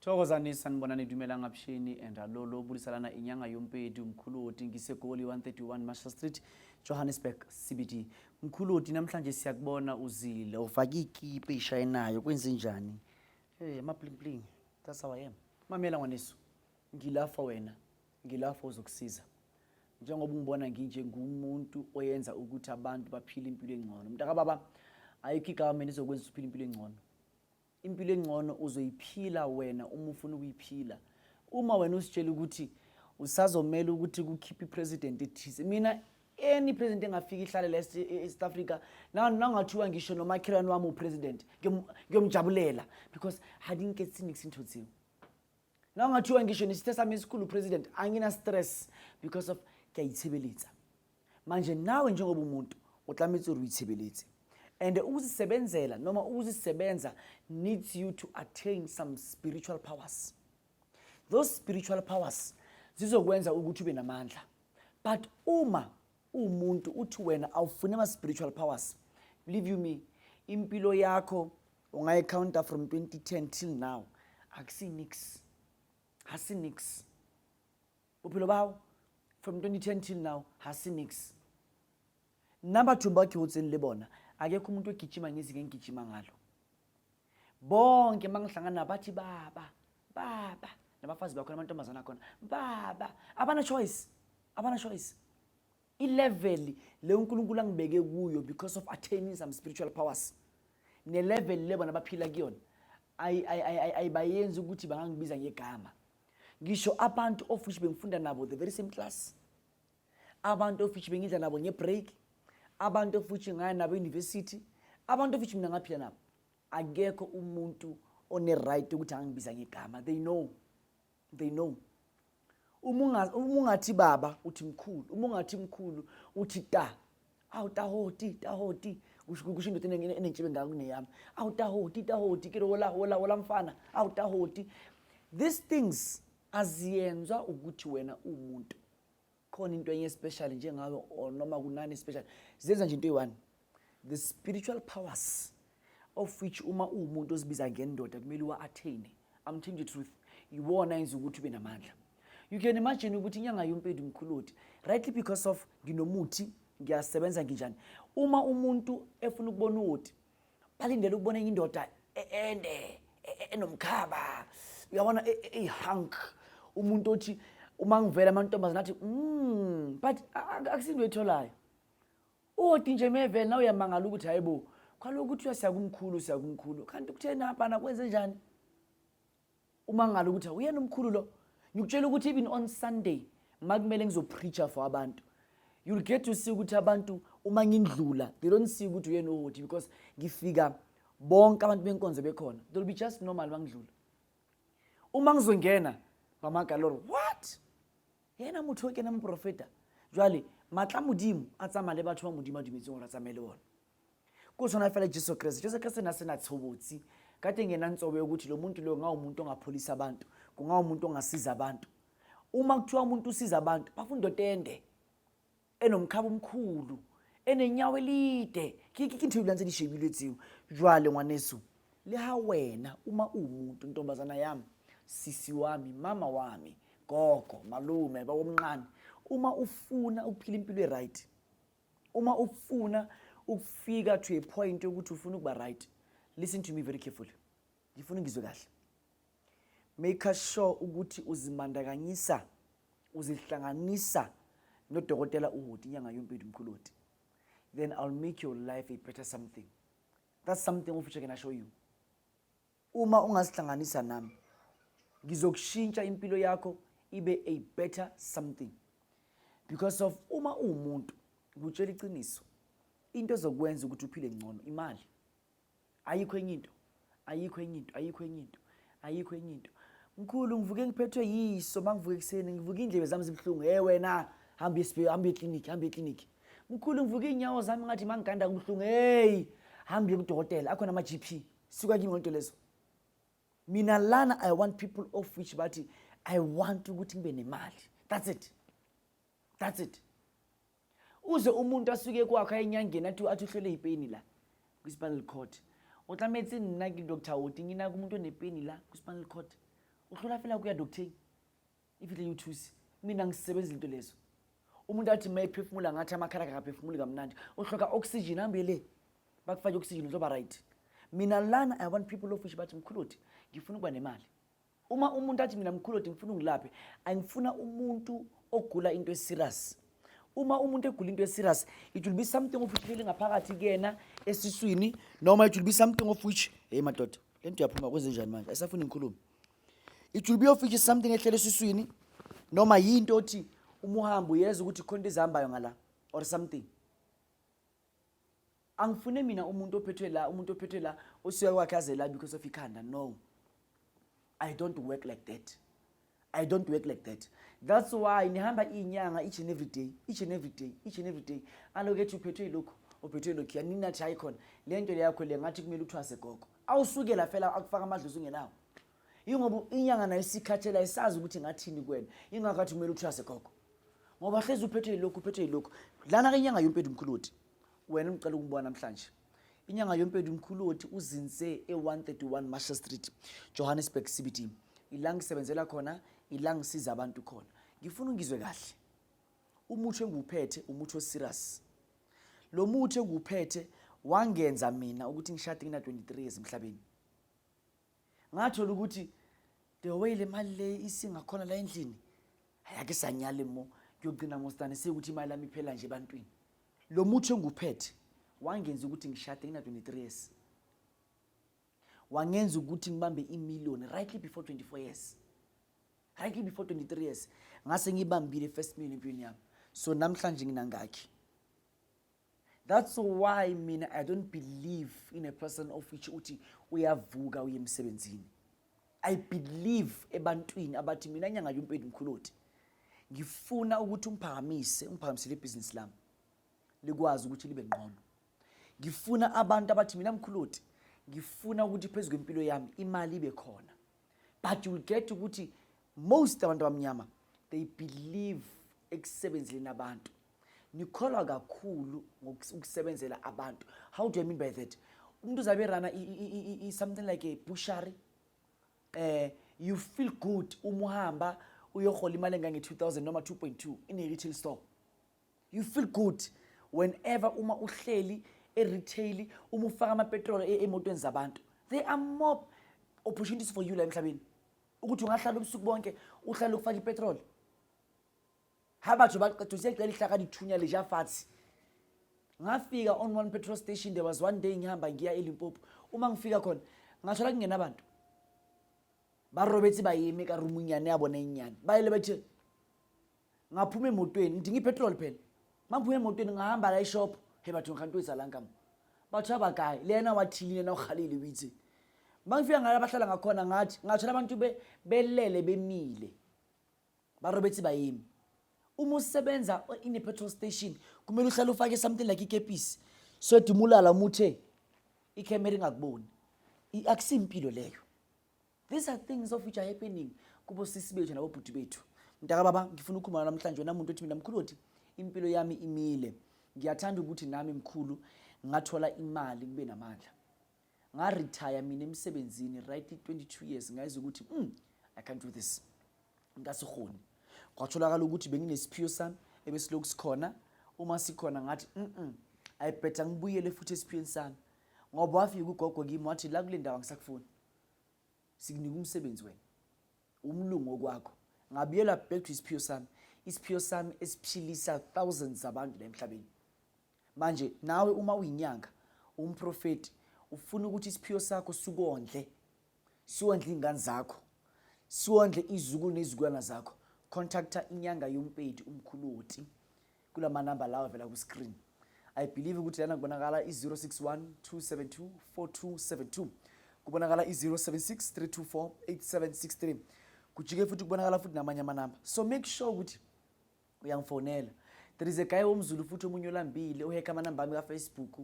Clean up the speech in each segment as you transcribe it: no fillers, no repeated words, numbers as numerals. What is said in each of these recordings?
Thokozani, sanibonani, dumelang, avuxeni and alolo bulisalana inyanga yompedi umkhulu ngiseGoli 131 Marshall Street, Johannesburg CBD. Mkhulu, namhlanje siyakubona uzile ufake ikipa ishayinayo, kwenze njani? Hey, ama bling bling, that's how I am. Mamela ngwanesu, ngilapha wena, ngilapha uzokusiza. Njengoba ungibona nginje, ngumuntu oyenza ukuthi abantu baphile impilo engcono. Mntaka baba, ayikho igovernment izokwenza uphile impilo engcono. Impilo engcono uzoyiphila wena uma ufuna ukuyiphila. Uma wena usitshela ukuthi usazomela ukuthi kukhiphe ipresident ethize, mina any president engafika ihlale la e-South Africa, nangathiwa ngisho nomakhelwane wami upresident, ngiyomjabulela because ha di nketse niks ntho tseo. Nangathiwa ngisho nesithe sami esikhulu president, angina stress because of ke a itshebeletsa. Manje nawe njengoba umuntu o tlametse hore o itshebeletse, and ukuzisebenzela noma ukuzisebenza needs you to attain some spiritual powers. Those spiritual powers zizokwenza ukuthi ube namandla. But uma uwumuntu uthi wena awufuni ama-spiritual powers, believe you me, impilo yakho ungayicounta from 2010 till now, akusi-nix, hasi nix. Bophelo bao from 2010 till now hasi nix. Nna bathong ba ke hotseng le bona, akekho umuntu ogijima ngezinga engigijima ngalo. Bonke mangihlangana nabo bathi baba, baba, nabafazi bakhona, amantombazana akhona, baba. Abana choice, abana choice. I-level le uNkulunkulu angibeke kuyo because of attaining some spiritual powers ne-level le bona baphila kuyona ayibayenzi ukuthi bangangibiza ngegama. Ngisho abantu of which bengifunda nabo the very same class, abantu of which bengidla nabo ngebreak, abantu of which ngaya nabo e-university, abantu of which mina ngaphila nabo, akekho umuntu one-right ukuthi angangibiza ngegama. They know, they know. Uma ungathi baba, uthi mkhulu. Uma ungathi mkhulu, uthi ta, awu tahoti, tahoti, kusho indoda enentshebe ngaka kuneyami. Awu tahoti, tahoti, ke re hola, hola, hola mfana, awu tahoti. These things aziyenzwa ukuthi wena uwumuntu khona into enye special njengawe or noma kunani special. Zenza nje into eyi-one, the spiritual powers of which uma uwumuntu ozibiza ngendoda kumele uwa-attain. I'm telling you the truth, iwona yenza ukuthi ube namandla. You can imagine ukuthi inyanga yompedi mkhuloti, rightly, because of nginomuthi, ngiyasebenza, nginjani. Uma umuntu efuna ukubona uwoti, balindele ukubona enye indoda ende, enomkhaba, uyabona, eyi-hunk, umuntu othi uma ngivela amantombazane athi but akusinto etholayo. Uthi nje mevele nawe uyamangala ukuthi hayi bo, kwaloku kuthiwa siyakumkhulu, siyakumkhulu, kanti kutheni apana, kwenze njani? Umangala ukuthi uyena umkhulu lo. Ngikutshela ukuthi even on Sunday makumele ngizopreacha for abantu, you'll get to see ukuthi abantu uma ngindlula, they don't see ukuthi uyena uHoti, because ngifika bonke abantu benkonzo bekhona. They'll be just normal mangidlula. Uma ngizongena bamagala, "What, yena motho o kena moprofeta?" Jwale matla Modimo a tsamaya le batho ba Modimo a dumetseng gore a tsamaye le bona. Ko tshwana fela Jesu Kreste. Jesu Kreste na sena tshobotsi kade ngena ntsobo yokuthi lo muntu lo ngawumuntu ongapholisa abantu, kungawumuntu ongasiza abantu. Uma kuthiwa umuntu usiza abantu, bafuna indoda ende, enomkhaba omkhulu, enenyawo elide. Ke ntho e tse di shebilwe tseo. Jwale ngwaneso, le ha wena uma uwumuntu, ntombazana yami, sisi wami, mama wami, gogo, malume, babomncane, uma ufuna ukuphila impilo e-right, uma ufuna ukufika to a point yokuthi ufuna ukuba right, listen to me very carefully, ngifuna ngizwe kahle. Make sure ukuthi uzimandakanyisa, uzihlanganisa nodokotela uHoti, inyanga yompilo, umkhuloti. Then I'll make your life a better something. That's something of which I can assure you. Uma ungazihlanganisa nami, ngizokushintsha impilo yakho ibe a better something, because of uma uwumuntu, ngikutshela iqiniso, into ezokwenza ukuthi uphile ngcono imali. Ayikho enye into, ayikho enye into, ayikho enye into, ayikho enye into. Mkhulu, ngivuke ngiphethwe yiso, mangivuke ekuseni ngivuke indlebe zami zibuhlungu. Hey wena, hamba hamba eklinikhi, hamba eklinikhi. Mkhulu, ngivuke iy'nyawo zami ngathi mangiganda kubuhlungu. Hey, hamba uye kudokotela, akhona ama-GP. Suka kimi ngento lezo. Mina lana I want people of which bathi I want ukuthi ngibe nemali. That's it, that's it. Uze umuntu asuke kwakho ayenyangeni athi uhlole ipeni la kwi-spinal cord, o tlametse nna ke Dr Oti, nginaka umuntu onepeni la kwi-spinal cord. Uhlola fela kuya doctor if le uthusi. Mina ngisebenza into lezo. Umuntu athi mayephefumula ngathi amakhala akaphefumuli kamnandi. Uhloka oxygen, hambe le. Bakufake oxygen, uzoba right. Mina lana I want people of which bathi, "Mkhuloti, ngifuna ukuba nemali." Uma umuntu athi, "Mina mkhuloti, ngifuna ungilaphe," angifuna umuntu ogula into eserious. Uma umuntu egula into eserious, it will be something of which leli ngaphakathi kuyena esiswini, noma it will be something of which, hey madoda, le nto yaphuma kwenze njani manje, ayisafuni ngikhulume. It will be of which is something ehlele esiswini, noma yinto othi uma uhamba uyeza ukuthi khona into ezihambayo ngala or something. Angifune mina umuntu ophethwe la, umuntu ophethwe la, osuka kwakhe aze la because of ikhanda. No, I don't work like that. I don't work like that. That's why nihamba iy'nyanga each and every day, each and every day, each and every day, aloku ethi uphethwe yilokhu, uphethwe yilokhu. Ninathi hayi khona le nto le yakho le, ngathi kumele uthwase gogo. Awusukela fela akufaka amadlozi ungenawo, yingoba inyanga nayo isikhathela, isazi ukuthi ngathini kuwena. Ingakho athi kumele uthwase gogo, ngoba hlezi uphethwe yilokhu, uphethwe yilokhu. Lana-ke inyanga yompedi mkhuloti, wena ngicela ukubona namhlanje, inyanga yompedi mkhuloti uzinze e-131 Marshall Street, Johannesburg CBD. Ila ngisebenzela khona, ila ngisiza abantu khona. Ngifuna ungizwe kahle. Umuthi engiwuphethe umuthi oserious. Lo muthi engiwuphethe wangenza mina ukuthi ngishade ngina-23 years emhlabeni. Ngathola ukuthi the way le mali le isingakhona la endlini, ayake sanyale mo kuyogcina ngositane sekuthi imali yami iphela nje ebantwini. Lo muthi engiwuphethe wangenza ukuthi ngishade ngina-23 years, wangenza ukuthi ngibambe imillion rightly before 24 years, rightly before 23 years ngase ngibambile first million empilweni yami. So namhlanje nginangakhi? That's why mina I don't believe in a person of which uthi uyavuka uye emsebenzini. I believe ebantwini abathi, "Mina nyanga yompedi mkhuloti, ngifuna ukuthi ungiphakamise, ungiphakamisele ibhizinisi lami likwazi ukuthi libe ngqono." Ngifuna abantu abathi, "Mina mkhuloti, ngifuna ukuthi phezu kwempilo yami imali ibe khona." But you will get ukuthi most abantu abamnyama, they believe ekusebenzeleni abantu. Nikholwa kakhulu ukusebenzela abantu. How do I mean by that? Umuntu uzabe eruna something like a butchery. You feel good uma uhamba uyohola imali engange-2000 noma 2.2 in a retail store. You feel good whenever uma uhleli e-retail, uma ufaka amapetroli emotweni zabantu. There are more opportunities for you la emhlabeni ukuthi ungahlala ubusuku bonke uhlale ukufaka ipetroli. Ha batho ba qetosiyacela ihlaka dithunya leja fatshe. Ngafika on one petrol station, there was one day ngihamba ngiya eLimpopo. Uma ngifika khona ngathola kungenabantu, ba robetse, ba eme ka roomnyane ya bona e nnyane, ba ile bathe. Ngaphuma emotweni, ngidinga ipetrol phela. Mangiphuma emotweni ngahamba la eshop, he batho, ngihanto etsalang ka mo? Batho ba bakae? Le yena wa thilile, yena o kgalile o itse. Mangifika ngala bahlala ngakhona, ngathi ngathola abantu belele, bemile, ba robetse, ba eme. Uma usebenza in a petrol station, kumele uhlale ufake something like ikepisi, so dimulala umuthe ikhemera ingakuboni. Akusimpilo leyo. These are things of which are happening kubo sisi bethu nabobhuti bethu. Mntaka baba, ngifuna ukukhuluma namhlanje wena muntu othi, "Mina mkhulu othi impilo yami imile, ngiyathanda ukuthi nami mkhulu ngathola imali, kube namandla." Ngaretire mina emsebenzini right 22 years, ngayizwa ukuthi I can't do this, ngasihoni. Kwatholakala ukuthi benginesiphiwo sami ebesilokhu sikhona. Uma sikhona ngathi, I better ngibuyele futhi esiphiweni sami," ngoba wafika ugogo kimi wathi, "La kule ndawo angisakufuni, sikunika umsebenzi wena umlungu okwakho." Ngabuyela back to isiphiwo sami, isiphiwo sami esiphilisa thousands zabantu la emhlabeni. Manje nawe uma uyinyanga, umprofeti, ufuna ukuthi isiphiwo sakho sikondle, siwondle iy'ngane zakho, siwondle izizukulu nezizukulwana zakho, contacta inyanga yompedi umkhuloti kulama namba lawa vela ku-screen. I believe ukuthi lana kubonakala i-061 272 4272, kubonakala i-076 324 8763, kujike futhi kubonakala futhi namanye amanamba. So make sure ukuthi uyangifonela. There is a guy womZulu futhi omunye olambile uhacka amanamba ami kaFacebook,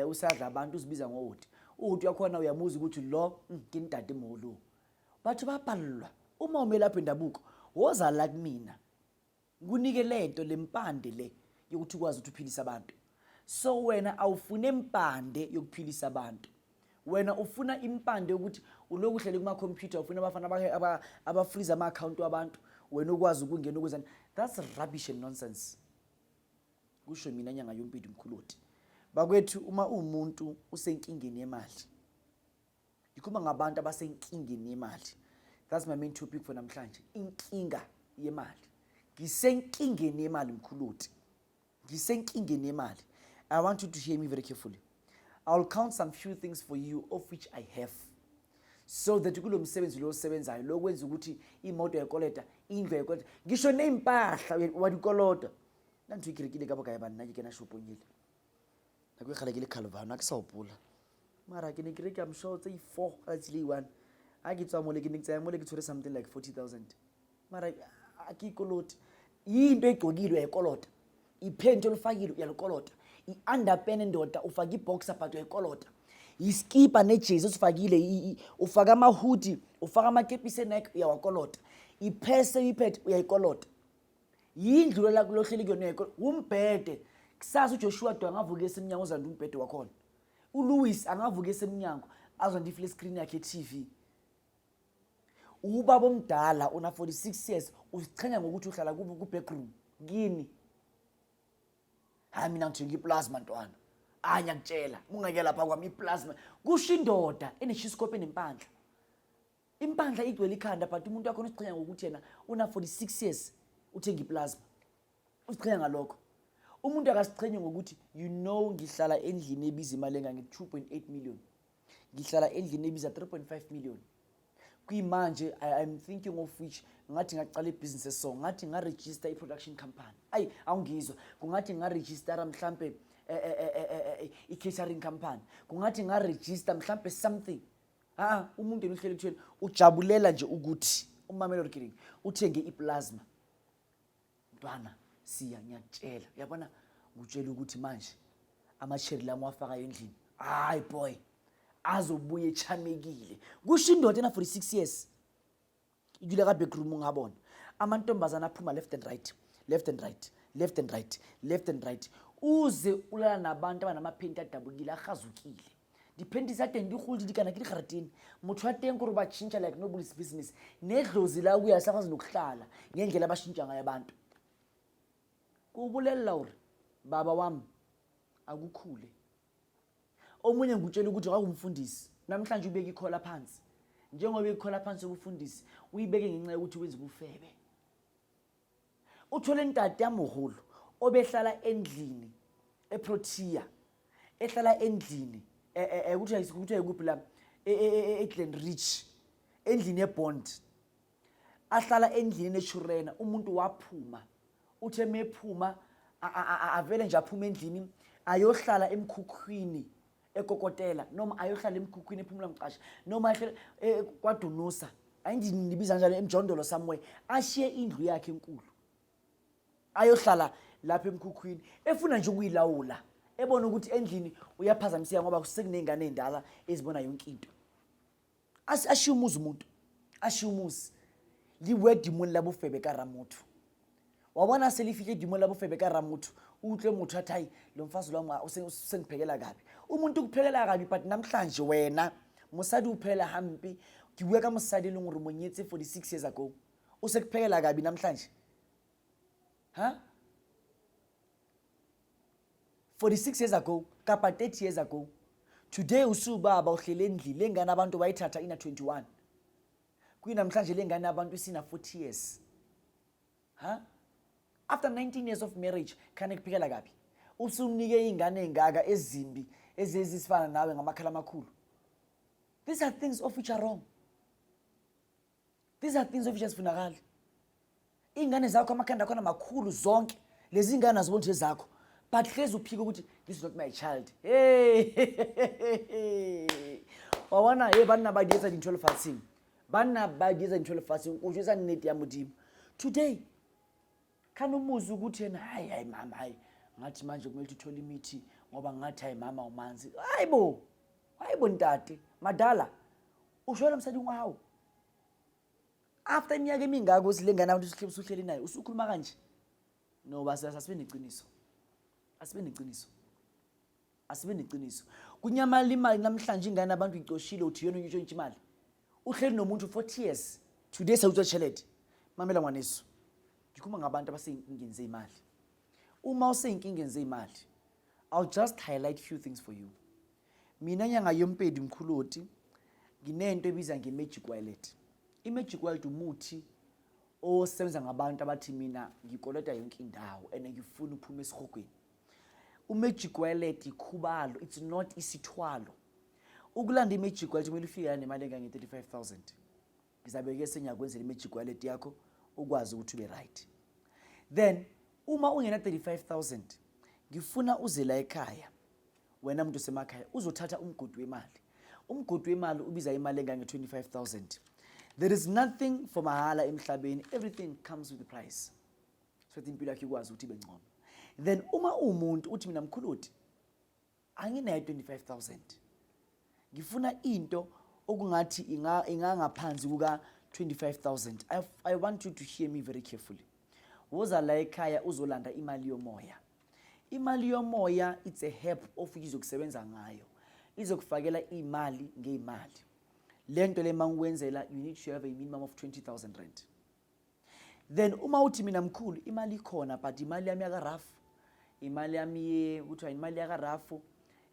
usadla abantu, uzibiza ngowoti uthi uyakhona, uyamuza ukuthi lo ke ntate molo. Batho ba pallwa. Uma umelaphi wendabuko, woza la kumina ngikunike lento lempande le yokuthi ukwazi ukuthi uphilise abantu. So wena awufune empande yokuphilisa abantu. Wena ufuna impande yokuthi uloku uhleli kuma-computer, ufuna abafana abafreeze ama-akhawunti wabantu, wena ukwazi ukungena ukwenzani. That's rubbish and nonsense. Kusho mina nyanga yompilo mkhuloti. Bakwethu, uma uwumuntu usenkingeni yemali, ngikhuluma ngabantu abasenkingeni yemali, that's my main topic for namhlanje, inkinga yemali. Ngisenkingeni yemali mkhuloti, ngisenkingeni yemali. I want you to hear me very carefully. I will count some few things for you of which I have, so that kulo msebenzi lo osebenzayo lo kwenza ukuthi imoto yayikoleta, indlu yayikoleta, ngisho ney'mpahla wadikolota. Nna ntho e ke rekile ka bokae banna, ke kena shopong ele nako e gale ke le Calvano, a ke sa opola, mara ke ne ke reka msho tse i-four ka tsatsi le i-one. A ke tswa mole, ke ne ke tsaya mole ke tshwere something like 40 000, mara a ke ikolote. Yinto egcokile uyayikolota, iphenti olufakile uyalikolota, i-underpant ndoda, ufake i-boxer but uyayikolota, iskipa nejezi osifakile, ufake ama-hoodie, ufake amakepisi eNike, uyawakolota, iphese uyiphethe uyayikolota, yindlu la kulohleli kuyona uyayikolota, umbhede. Kusasa uJoshua do angavuka esemnyango uzalanda umbhede wakhona, uLouis angavuka esemnyango azonda i-flat screen yakhe e-TV. Ubaba omdala una 46 years uzichenya ngokuthi uhlala ku-backroom kini. Hayi, mina ngithenga i-plasma ntwana, hayi, ngiyakutshela, ungeke lapha kwami i-plasma. Kusho indoda eneshiskope nempandla, impandla igcwele ikhanda, but umuntu wakhona uzichenya ngokuthi yena una 46 years uthenga i-plasma, uzichenya ngalokho. Umuntu akasichenye ngokuthi, you know, ngihlala endlini ebiza imali engange-2.8 million, ngihlala endlini ebiza 3.5 million. Kuyimanje I'm thinking of which ngathi ngaqala ibhizinisi eso, ngathi nga-register i-production company, ayi, awungizwa, kungathi nga-registera mhlampe i-catering company, kungathi nga-register mhlampe something. Ha, umuntu yena uhleli ekutheni ujabulela nje ukuthi umamelo kiring uthenge i-plasma. Mntwana siya, ngiyakutshela, uyabona, ngutshela ukuthi manje amasheri lami wafakayo endlini, hayi boy, azobuya echamekile. Kusho indoda ena 46 years idule ka-backroom. Ungabona amantombazana aphuma left and right, left and right, left and right, left and right, uze ulala nabantu abanamaphenti adabukile, ahazukile, diphenti tsa teng di gole di kana ke digaratene. Motho wa teng kore ba tshintsha like nobody's business, nedlozi la kuya sakwazi nokuhlala ngendlela abashintsha ngayo abantu. Kubulelela uri baba wami akukhule. Omunye ngikutshela ukuthi kwakumfundisi, namhlanje ubeke ikhola phansi. Njengoba ikhola phansi yobufundisi uyibeke ngenxa yokuthi wenza ubufebe. Uthole ntate ya moholo obehlala endlini eProtea, ehlala endlini kuthiwa ikuphi la, eGlen Rich, endlini yebond, ahlala endlini nechurena. Umuntu waphuma, uthe mephuma avele nje aphuma endlini ayohlala emkhukhwini ekokotela, noma ayohlala emkhukhwini ephumula mqasha, noma ahlale kwaDunusa, ayindibiza kanjalo, emjondolo somewhere, ashiye indlu yakhe enkulu ayohlala lapha emkhukhwini, efuna nje ukuyilawula, ebona ukuthi endlini uyaphazamiseka ngoba sekuney'ngane ey'ndala ezibona yonke into. Ashiye umuzi, umuntu ashiye umuzi. Liwe dimong la bofebe ka ramotho, wabona selifihle dimong la bofebe ka ramotho. Utlwe motho athi, hayi, lo mfazi lo usengiphekela kabi. Umuntu ukuphekela kabi, but namhlanje wena mosadi o phela hampe. Ke bua ka mosadi e leng gore mo nyetse 46 years ago, o sekuphekela kabi namhlanje. Ha 46 years ago kapa 30 years ago, today usubaba uhlele endlini, le ngane abantu bayithatha ina 21, kuyinamhlanje le ngane abantu isina 40 years. Ha after 19 years of marriage khane kuphikela kabi, usumnike iy'ngane ey'ngaka ezimbi ezizifana nawe ngamakhala amakhulu. These are things of which are wrong. These are things of which azifunakali. Iy'ngane zakho amakhanda akhona makhulu, zonke lezi ngane aziboni ukuthi ezakho, but hlezi uphike ukuthi this is not my child. Hey, wa bona, hey, banna ba di etsa dintho lefatsheng, banna ba di etsa dintho lefatsheng. O jwetsa nnete ya Modimo today, khani umuzwe ukuthi yena, hayi, hayi mama, hayi, ngathi manje kumele ukuthi uthole imithi ngoba ngathi, hayi mama, umanzi. Hayi bo, hayi bo, ntate madala, ushwela msading wa hao after iminyaka emingako silengane abantu usuhleli naye, usukhuluma kanje. No, basi, asibe neqiniso, asibe neqiniso, asibe neqiniso. Kunyamala imali namhlanje, ingane abantu icoshile, uthi yona untshontsha imali. Uhleli nomuntu 40 years, today sewutswa tshelete. Mamela ngwaneso, ngikhuluma ngabantu abaseyinkingeni zeyimali. Uma useyinkingeni zeyimali, I'll just highlight few things for you. Mina nyanga yompedi mkhuloti, nginento ebiza nge-magic wallet. I-magic wallet umuthi osebenza ngabantu abathi mina ngikolota yonke indawo and ngifuna ukuphuma esihogweni. U-magic wallet ikhubalo, it's not isithwalo. Ukulanda i-magic wallet kumele ufike nemali engange-35 000. Ngizabe-ke sengiyakwenzela i-magic wallet yakho, ukwazi ukuthi ube right. Then uma ungena 35 000, ngifuna uze la ekhaya, wena muntu osemakhaya, uzothatha umgodi wemali. Umgodi wemali ubiza imali engange-25 000. There is nothing for mahala emhlabeni, everything comes with the price, so that impilo yakho ikwazi ukuthi ibe ngcono. Then uma uwumuntu uthi mina mkhuluti anginayo 25 000, ngifuna into okungathi ingangaphansi kuka 25 000, I want you to hear me very carefully. Woza la ekhaya uzolanda imali yomoya. Imali yomoya, it's a herb of izokusebenza ngayo, izokufakela imali ngeyimali. Lento le mangikwenzela, you need to have a minimum of 20 000 rand. Then uma uthi mina mkhulu imali ikhona, but imali yami yaka-RAF, imali yami kuthiwa imali yaka-RAF,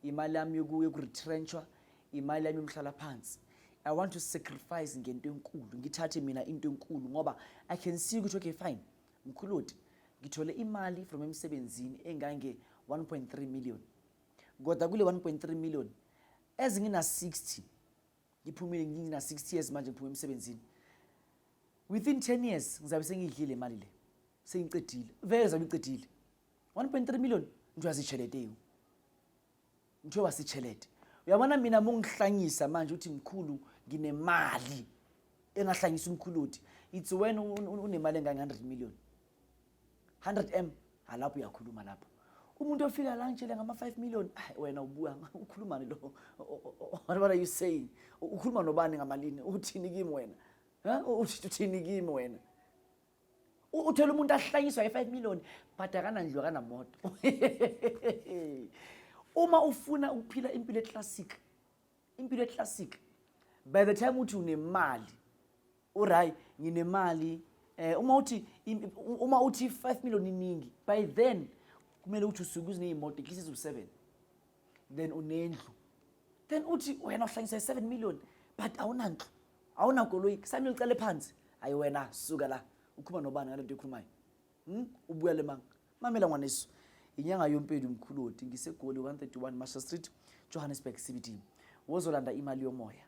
imali yami yokuretrenchwa, imali yami yomhlala phansi, I want to sacrifice ngento enkulu, ngithathe mina into enkulu ngoba I can see ukuthi okay fine mkhuluti, ngithole imali from emsebenzini engange 1.3 million, kodwa kule 1.3 million ezingina 60 ngiphumile, ngina 60 years manje, ngiphume emsebenzini, within 10 years ngizabe sengiyidlile imali le, sengicedile vele, zabe icedile 1.3 million. Ntho ya setšhelete eo, ntho wa setšhelete. Uyabona mina mungihlanyisa manje uthi mkhulu nginemali engahlanyisa umkhuluti, it's when unemali engange 100 million, 100 M, alapho uyakhuluma. Lapho umuntu ofika la ngitshele ngama-5 million, ah, wena ubuya ukhulumani lo? What are you saying? Ukhuluma nobani ngamalini? Uthini kimi wena? Ha? Uthini kimi wena? Uthola umuntu ahlanyiswa i-5 million but akanandlu, akanamoto. Uma ufuna ukuphila impilo eclassic, impilo eclassic, by the time uthi unemali urayi, nginemali, uma uthi 5 million iningi, by then kumele ukuthi usuke uzineyimoto at least eziwu-7, then unendlu. Then uthi wena uhlanyisa i-7 million but awunandlu, awunakoloyi, kusamele ucale phansi. Ayi wena, suka la, ukhuluma nobani ngale nto ekhulumayo? Ubuya le manga. Mamela ngwaneso, inyanga yompedi umkhuloti, ngiseGoli, 131 Marshall Street, Johannesburg CBD. Wozolanda imali yomoya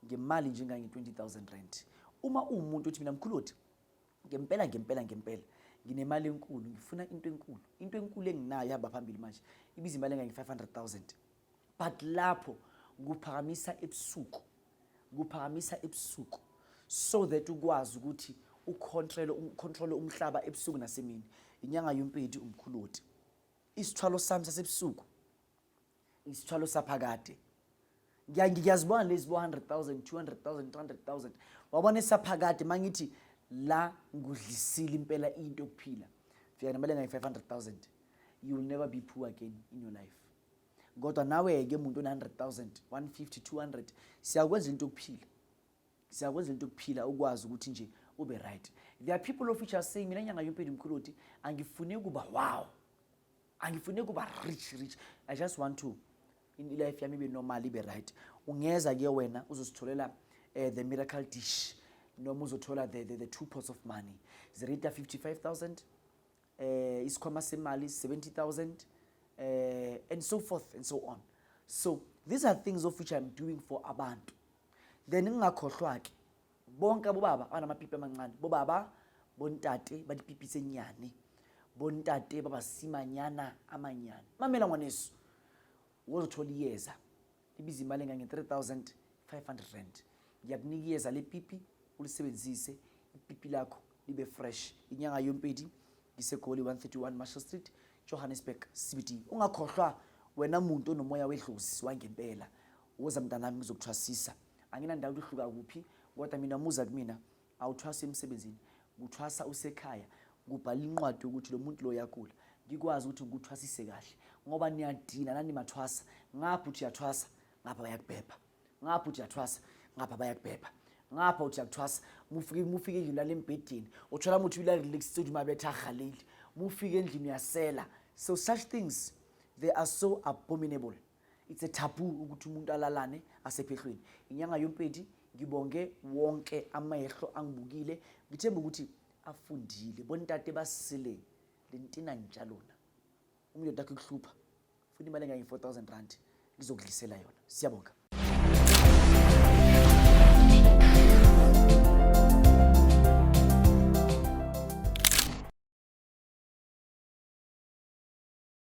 ngemali njengange-20 000 rand. Uma uwumuntu uthi mina mkhuloti ngempela ngempela ngempela nginemali enkulu, ngifuna into enkulu, into enkulu enginayo ihamba phambili manje, ibiza imali engange-500 000, but lapho kuphakamisa ebusuku, kuphakamisa ebusuku so that ukwazi ukuthi ucontrole umhlaba ebusuku nasemini. Inyanga yompedi umkhuloti, isithwalo sami sasebusuku, isithwalo saphakade. Ngiyazibona lezi bo 100 000, 200 000, 300 000. Wabona esaphakade mangithi la ngudlisile impela into yokuphila, fika nemali engayi-500 000, you will never be poor again in your life. Kodwa nawe-ke muntu ona-100 000, 150, 200, siyakwenza into yokuphila, siyakwenza into yokuphila, ukwazi ukuthi nje ube right. There are people of which are saying mina nyanga yompilo mkhuluti angifuni kuba wow, angifuni kuba rich rich, I just want to in life yami ibe normal, ibe right. Ungeza ke wena uzositholela the miracle dish noma uzothola the two pots of money, zirita 55 000, isikhwama semali 70 000, and so forth and so on. So these are things of which I'm doing for abantu. Then ngingakhohlwa ke bonke abobaba abanamapipi amancane, bobaba, bontate ba dipipi tse nyane, bontate ba basimanyana amanyane. Mamela ngwaneso, wozothola iyeza, libiza imali engange-3500 rand. Ngiyakunika iyeza lepipi, ulisebenzise, ipipi lakho libe fresh. Inyanga yompedi, ngiseGoli, 131 Marshall Street, Johannesburg CBD. Ungakhohlwa wena muntu onomoya wedlozi wangempela, woza mntanami ngizokuthwasisa. Anginandawo ukuthi uhluka kuphi, kodwa mina muza kumina. Awuthwasi emsebenzini, kuthwasa usekhaya, kubhala incwadi yokuthi lo muntu lo uyagula. Ngikwazi ukuthi ngikuthwasise kahle ngoba niyadina nani mathwasa. Ngapha uthi uyathwasa, ngapha bayakubhebha. Ngapha uthi uyathwasa, ngapha bayakubhebha. Ngapha uthi uyakuthwasa, mufike mufike endlini ulala embhedeni. Uthola muthi ula relax uthi mabetha galeli. Mufike endlini uyasela. So such things, they are so abominable. It's a taboo ukuthi umuntu alalane asephehlweni. Inyanga yompedi, ngibonge wonke amehlo angibukile. Ngithemba ukuthi afundile. Bontate baseleng le ntina ntsha lona. Umndoda wakho ikuhlupha. Funa imali engange 4000 rand ngizokudlisela yona. Siyabonga.